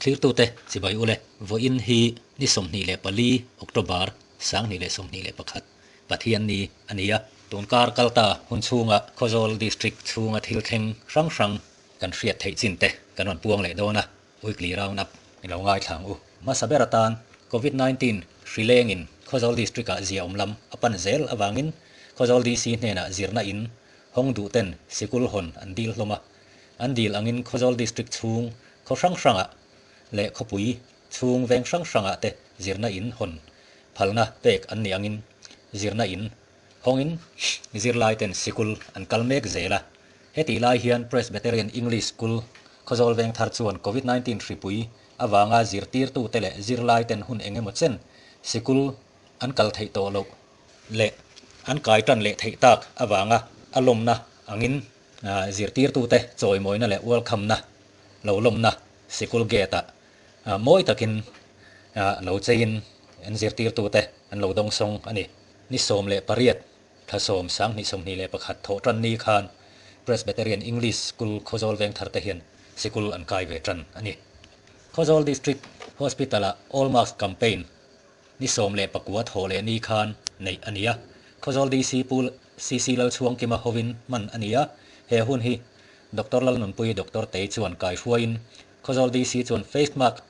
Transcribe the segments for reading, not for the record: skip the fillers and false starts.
Thlirtute chibai ule, vawiin hi ni 24 October 2021 Pathian ni a ni a. Tunkar kalta hun chhunga Khawzawl District chhunga thil thleng hrang hrang kan hriat theih chin te kan rawn puang leh dawn a, Weekly Round Up i lo ngaithla ang u. Hmasa ber atan Covid 19 hri lengin Khawzawl District ah ziaawm lam a pan zel avangin Khawzawl DC hnenah zirna in hawng duh ten sikul hawn an dil hlawm a. An dil angin Khawzawl District chhung khaw hrang hrangah leh khawpui chhung veng hrang hrangah te zirna in hawn phalna pek an nih angin zirna in hawngin zirlai ten sikul an kal mek zel a. Hetih lai hian Presbyterian English School Khawzawl Vengthar chuan Covid 19 hripui avanga zirtirtute leh zirlai ten hun eng emaw chen sikul an kal theih tawh loh leh an kai tan leh theih tak avanga a lawmna angin zirtirtute chawimawina leh ualkhamna lo lawmna sikul gate ah mawi takin lo cheiin an zirtirtute an lo dawngsawng a ni. Ni 18 thla 10 2021 thawh tan ni khan Presbyterian English School Khawzawl Vengthar te hian sikul an kai ve tan a ni. Khawzawl District Hospital ah All Mask Campaign ni 19 thawh leh ni khan neih a ni a. Khawzawl DC Pu CC Lalchhuangkima hovin hman a ni a. He hun hi Dr. Lalnunpui Dr. Tei chuan kai hruaiin Khawzawl DC chuan face mask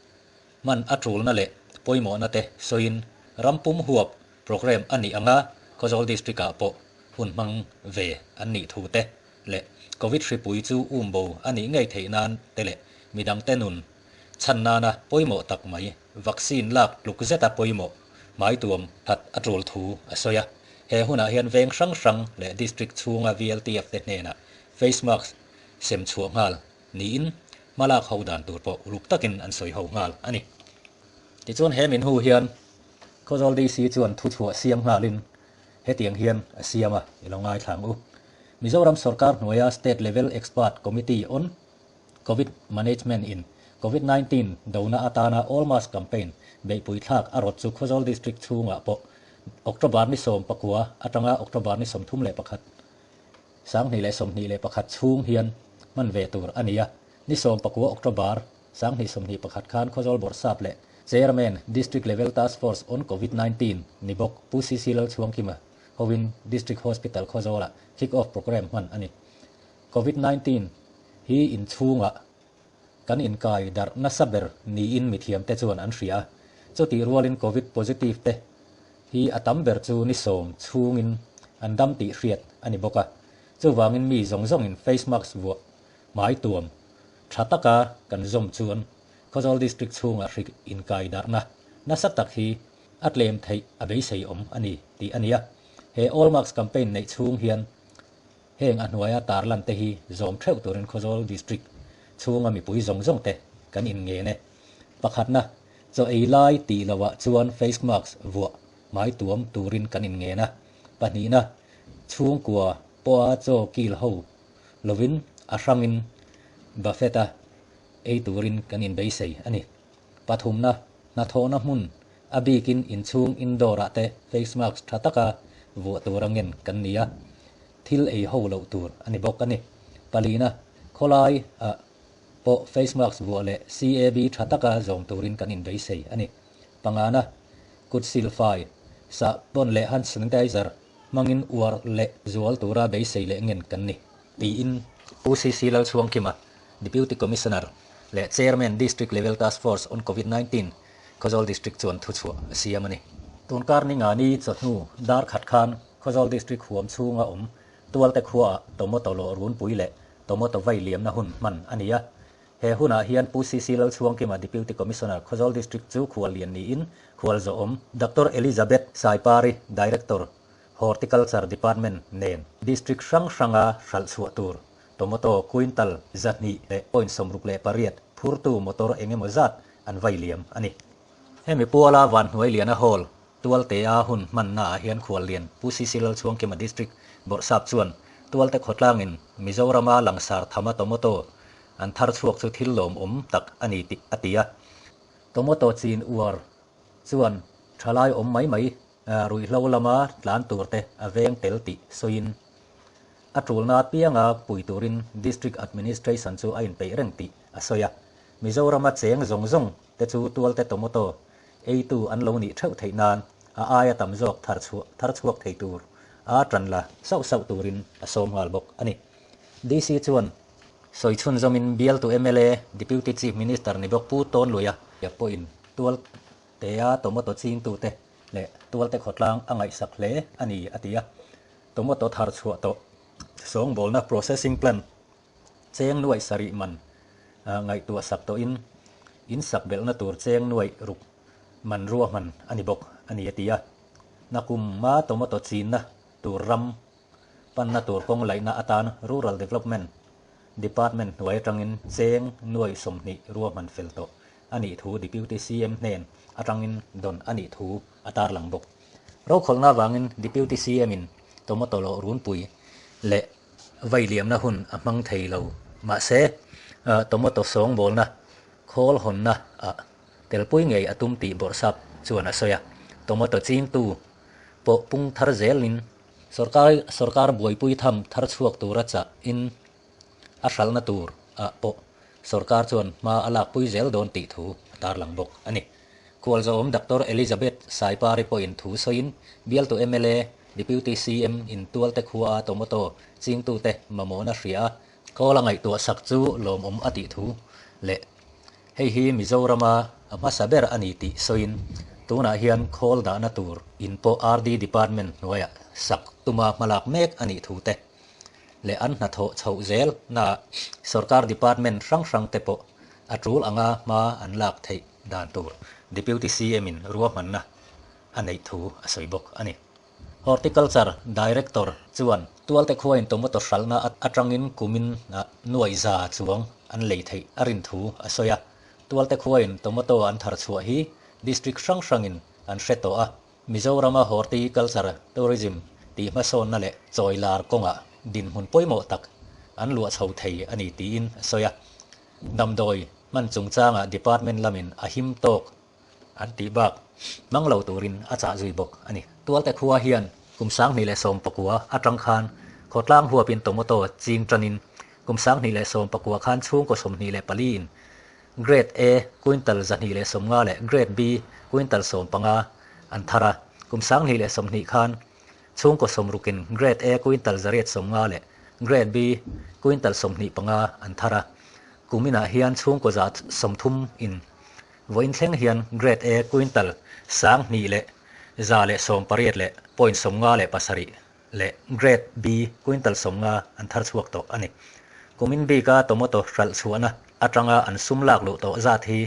man a tulna leh pawimawhna te sawiin rampum huap program a nih anga Khawzawl District ah pawh hun hmang ve an nih thu te leh Covid hripui chu umbo a nih ngei theih nan te leh midang te nun chhan nana pawimawh tak mai vaccine lak tluk zeta pawimawh hmai tuam that a tul thu a sawi a. He hunah hian veng hrang hrang leh district chhunga VLTF te hnenah face mask sem chhuah nghal niin hmalak ho dan tur pawh uluk takin an sawi ho nghal a ni. Tichuan he min hu hian Khawzawl DC chuan thu chhuah siam nghalin hetiang hian a siam a, i lo ngaithla ang u. Mizoram Sarkar hnuaia State Level Expert Committee on Covid Management in Covid 19 dona atana All Mask Campaign beihpui thlak a rawt chu Khawzawl District chhungah pawh October ni 19 atanga October ni 31 2021 chhung hian hman ve tur a ni a. Ni 19 October 2021 khan Khawzawl Bawrhsap leh Chairman District Level Task Force on Covid 19 ni bawk Pu CC Lalchhuangkima hovin District Hospital Khawzawlah kick off program hman a ni. Covid 19 hi in chhungah kan inkai darh nasa ber niin mithiam te chuan an hria. Chuti rualin Covid positive te hi a tam ber chu ni 10 chhungin an dam tih hriat a ni bawk a. Chuwangin mi zawng zawngin face mask vuah hmai tuam tha taka kan zawm chuan Khawzawl District chhunga hrik inkai darhna nasa tak hi a tlem theih a beisei awm a ni tih a ni a. He All Mask Campaign neih chhung hian heng a hnuaia tarlan te hi zawm theuh turin Khawzawl District chhunga mipui zawng zawng te kan in ngen e. Pakhatna, chaw ei lai tih lohah chuan face mask vuah hmai tuam turin kan in ngen a. Pahnihna, chhungkua pawha chaw kil ho lovin a hrangin buffet a ei turin kan in beisei a ni. Pathumna, hnathawhna hmun a bikin inchhung indoor ah te face mask tha taka vuah tur angen kan ni a. Thil ei ho loh tur a ni bawk a ni. Palina, khawlai ah pawh face mask vuah leh CAB tha taka zawm turin kan in beisei a ni. Pangana, kut silfai, sahbawn leh hand sanitizer hmangin uar leh zual tura beisei leh ngen kan ni. Tiin Pu CC Lalchhuangkima, Deputy Commissioner leh Chairman District Level Task Force on Covid 19 Khawzawl District chuan thu chhuah a siam a ni. Tunkar ni nga ni chawhnu dar khat khan Khawzawl District huam chhunga awm Tualte khuaah tomato lawh runpui leh tomato vai liamna hun hman a ni a. He hunah hian Pu CC Lalchhuangkima, Deputy Commissioner Khawzawl District chu khual lian niin khual zawhawm Dr. Elizabeth Saipari, Director, Horticulture Department nen District hrang hranga hralh chhuah tur tomato quintal 200.68 phurtu motor engemaw zat an vai liam a ni. Hemi puala van hnuai liana hall Tualte a hun hmanna ah hian khual lian Pu CC Lalchhuangkima District Bawrhsap chuan Tualte khawtlangin Mizorama langsar thama tomato an thar chhuak chu thil lawm awm tak a ni tih a ti a. Tomato chin uar chuan thalai awm mai mai ruihhlo lama tlan tur te a veng tel tih sawiin a tulna pianga pui turin District Administration chu a inpeih reng tih a sawi a. Mizorama cheng zawng zawng te chu tualte tomato eitu an lo nih theuh theih nan a aia tam zawk thar chhuah thar chhuak thei tur a tan la sauh sauh turin a sawm nghal bawk a ni. DC chuan sawi chhunzawmin bialtu mla, Deputy Chief Minister ni bawk Pu Tawnluia pawhin tual tea tomato chingtute leh tualte khawtlang a ngaihsak hle a ni a ti a. Tomato thar chhuah tawh sawngbawlna processing plant cheng nuaih sarih man ngaihtuah sak tawhin in sak belhna tur cheng nuaih ruk man ruahman a ni bawk a ni a ti a. Nakum-a tomato chinna tur ram panna tur kawng laihna atan Rural Development Department hnuai atangin cheng nuaih 20 ruahman fel tawh a nih thu Deputy CM hnen atangin dawn a nih thu a tarlang bawk. Rokhawlhna avangin Deputy CM in tomato lawh runpui leh vai liamna hun a hmang thei lo. Mahse, tomato sawngbawlna khawl hawnna ah telpui ngei a tum tih Bawrhsap chuan a sawi a. Tomato chingtu pawh pung thar zelin sorkar sorkar buaipui tham thar chhuak tura chah in a hralhna tur ah pawh sorkar chuan hma a lakpui zel dawn tih thu a tarlang bawk a ni. Khualzawm Doctor Elizabeth Saipari pawhin thu sawiin bialtu mla, Deputy CM in tualte khua a tomato chingtute mamawhna hria a, khawl a ngaihtuah sak chu lawmawm a tih thu leh hei hi Mizorama a hmasa ber a ni tih sawiin tunah hian khawl dahna tur in pawh RD Department hnuaiah sak tuma hmalak mek a nih thu te leh an hnathawh chhoh zel naah sorkar department hrang hrang te pawh a tul anga hma an lak theih dan tur Deputy CM in ruahmanna a neih thu a sawi bawk a ni. Horticulture Director chuan tualte khuain tomato hralhna atangin kumin nuaih za chuang an lei theih a rin thu a sawi a. Tualte khuain tomato an thar chhuah hi district hrang hrangin an hre tawh a. Mizorama horticulture tourism tih hmasawnna leh chawi lar kawngah dinhmun pawimawh tak an luah chho thei a ni tiin a sawi a. Damdawi hman chungchangah department lamin a him tawk an tih bak hmang lo turin a chah zui bawk a ni. Tualte khua hian kum 2019 atang khan khawtlang huapin tomato ching tanin kum 2019 khan chhungkaw 24 in Grade A quintal 250 leh Grade B quintal 15 an thar a, kum 2020 khan chhungkaw 60 in Grade A quintal 850 leh Grade B quintal 25 an thar a, kum inah hian chhungkaw 130 in vawiin thleng hian Grade A quintal 2188 leh point 57 leh Grade B quintal 50 an thar chhuak tawh a ni. Kumin bika tomato hralh chhuahna atanga an sum lak luh tawh zat hi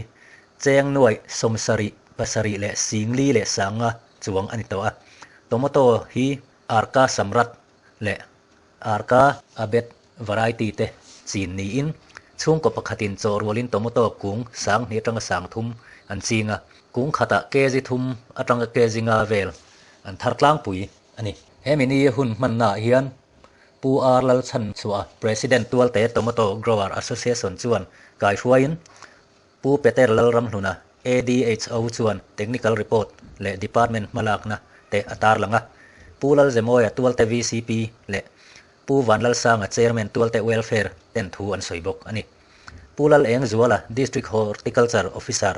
cheng nuaih 77 leh 40 leh 5 chuang a ni tawh a. Tomato hi Arka Samrat leh Arka Abet variety te chin niin chhungkaw pakhatin chaw rualin tomato kung 2000 atanga 3000 an ching a, kung khatah kg 3 atanga kg 5 vel an thar tlangpui a ni. Hemi ni hun hmannaah hian Pu R Lalchhan chhuah President Tualte Tomato Grower Association chuan kaihruaiin Pu Peter Lalramhluna ADHO chuan technical report leh department hmalakna te a tarlang a. Pu Lalzemawia Tualte VCP leh Pu Vanlalsanga Chairman Tualte Welfare ten thu an sawi bawk a ni. Pu Lal Engzuala District Horticulture Officer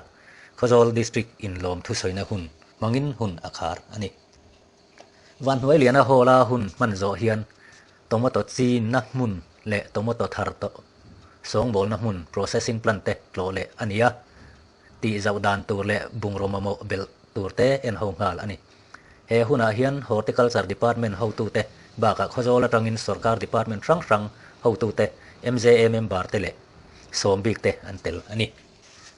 Khawzawl District in lawm thusawina hun hmangin hun a khar a ni. Vanhnuai liana hall a hun hman zawh hian tomato chinna hmun leh tomato thar tawh sawngbawlna hmun processing plant te tlawh leh a ni a, tih zauh dan tur leh bungraw mamawh belh tur te en ho nghal a ni. He hunah hian Horticulture Department hotute bakah Khawzawl atangin sorkar department hrang hrang hotute, MJA member te leh sawm bik te an tel a ni.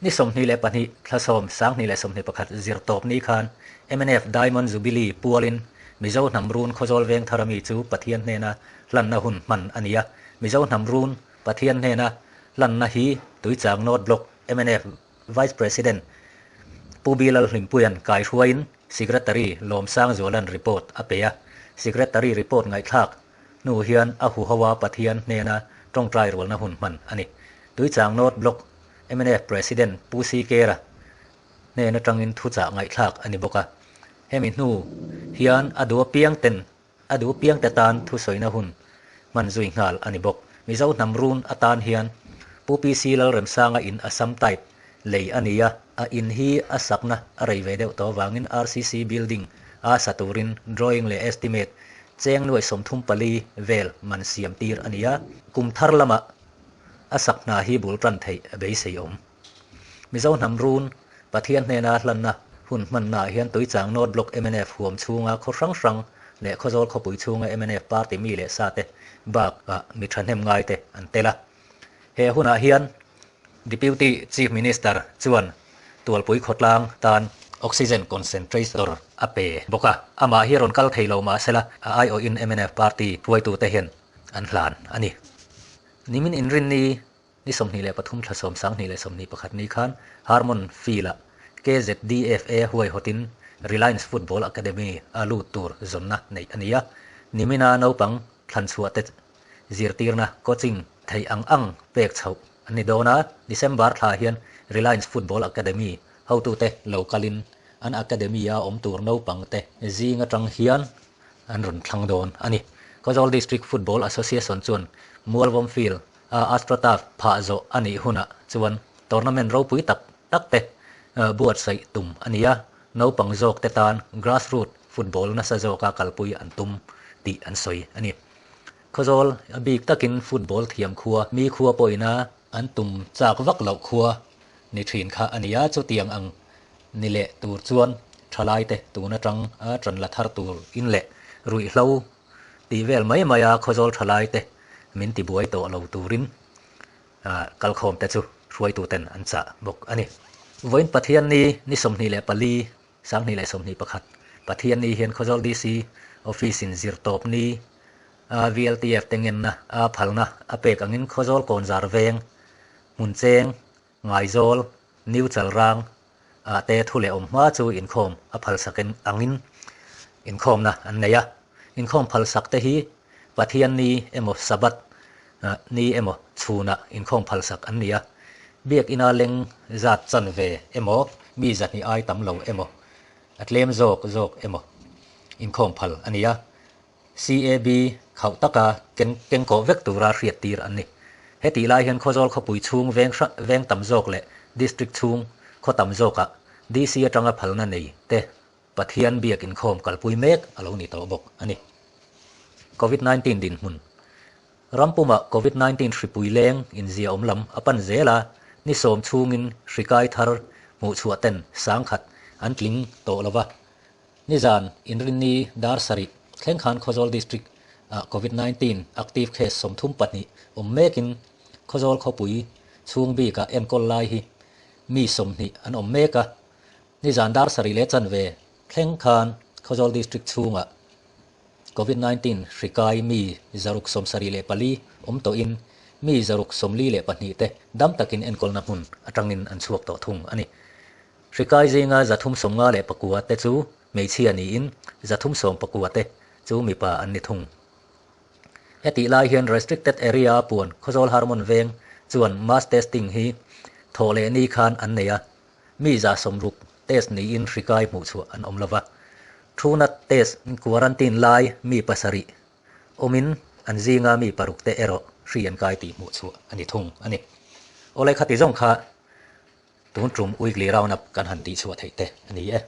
Ni 22 thla 10 2021 zir tawp ni khan MNF Diamond Jubilee pualin Mizo hnam run Khawzawl veng thar ami chu Pathian hnena hlanna hun hman a ni a. Mizo hnam run Pathian hnena hlanna hi Tuichang North Block MNF Vice President Pu Bilal Hlimpuian kaihruaiin Secretary Lawmsang Zualan report a pe a. Secretary report ngaihthlak hnu hian a huho a Pathian hnena tawngtai rualna hun hman a ni. Tuichang North Block MNF President Pu C Kera hnen atangin thuchah ngaihthlak a ni bawk a. Hemi hnu hian a duh apiang ten a duh apiang te tan thusawina hun hman zui nghal a ni bawk. Mizo hnam run atan hian Pu PC Lalremsanga in Assam type lei a ni a, a in hi a sakna a rei ve deuh tawh avangin RCC building a sa turin drawing leh estimate cheng nuai 34 vel man siam tir a ni a, kum thar lamah a sak hna hi bul tan theih a beisei awm. Mizo hnam run Pathian hnena hlanna hun hmannaah hian Tuichang North Block mnf huam chhunga khaw hrang hrang leh Khawzawl khawpui chhunga mnf party mi leh sate bakah mi thahnem ngaite an tel a. He hunah hian Deputy Chief Minister chuan Tualpui khawtlang tan Oxygen Concentrator a pe bawk a, amah hi rawn kal thei lo mah sela a aiawhin mnf party hruaitute hian an hlan a ni. Nimin inrinni ni 23 thla 10 2021 ni khan Harmon Field-ah KZDFA huaihawtin Reliance Football Academy a lut tur zawnna neih a ni a, nimina naupang thlanchhuah te zirtirna, coaching, theih ang ang pek chhoh an ni dawn a, December thla hian Reliance Football Academy hotute lo kalin an academy-a awm tur naupang te zing atang hian an rawn thlang dawn a ni. Khawzawl District Football Association chuan Mualvawm Field a AstroTurf phah zawh a nih hunah chuan tournament ropui tak tak te buatsaih tum a ni a, naupang zawk te tan grassroot football nasa zawka kalpui an tum tih an sawi a ni. Khawzawl a bik takin football thiam khua mi khua pawhina an tum chak vak loh khua ni thin kha a ni a, chutiang ang ni leh tur chuan thalai te tun atang a tan la thar tur in leh ruihhlo tih vel mai mai a Khawzawl thalai te min tibuai tawh lo turin kalkhawm te chu hruaitu ten an chah bawk a ni. Vawiin Pathianni ni 24 2021 Pathianni hian Khawzawl DC Office in zirtawp ni a VLTF te ngenna a phalna a pek angin Khawzawl Kawnzar veng hmun cheng Ngaizawl New Chalrang ah te thu leh awm hma chu inkhawm a phalsak angin inkhawmna an nei a. Inkhawm phalsak te hi Pathian ni emaw Sabbath ni emaw chhunah inkhawm phalsak an ni a. Biakina leng zat chan ve emaw mi zahnih ai tam lo emaw a tlem zawk zawk emaw inkhawm phal a ni a. CAB khauh taka keng kengkawh vek tura hriat tir an ni. Hetih lai hian Khawzawl khawpui chhung veng hrang veng tam zawk leh District chhung khaw tam zawkah DC atanga phalna nei te Pathian biak inkhawm kalpui mek a lo ni tawh bawk a ni. Covid 19 dinhmun Rampuma Covid 19 hripui leng inzia awm lam a pan zel a, ni 10 chhungin hri kai thar hmuhchhuah ten 1000 an tling tawh lova. Nizan inrinni dar 7 thleng khan Khawzawl District ah Covid 19 active case 32 awm mekin Khawzawl khawpui chhung bikah enkawl lai hi mi 20 an awm mek a. Nizan dar 7 leh chanve thleng khan Khawzawl District chhungah Covid 19 hri kai mi 674 awm tawhin mi 642 te dam takin enkawlna hmun atangin an chhuak tawh thung a ni. Hri kai zinga 359 te chu hmeichhia niin 319 te chu mipa an ni thung. Hetih lai hian restricted area a puan Khawzawl Harmon veng chuan mass testing hi thawh leh ni khan an nei a, mi 160 test niin hri kai hmuhchhuah an awm lova. Thunat test quarantine lai mi 7 awmin an zinga mi 6 te erawh hri an kai tih hmuhchhuah a ni thung a ni. Awle khati zawng kha tun tum weekly round up kan han tihchhuah theih te a ni e.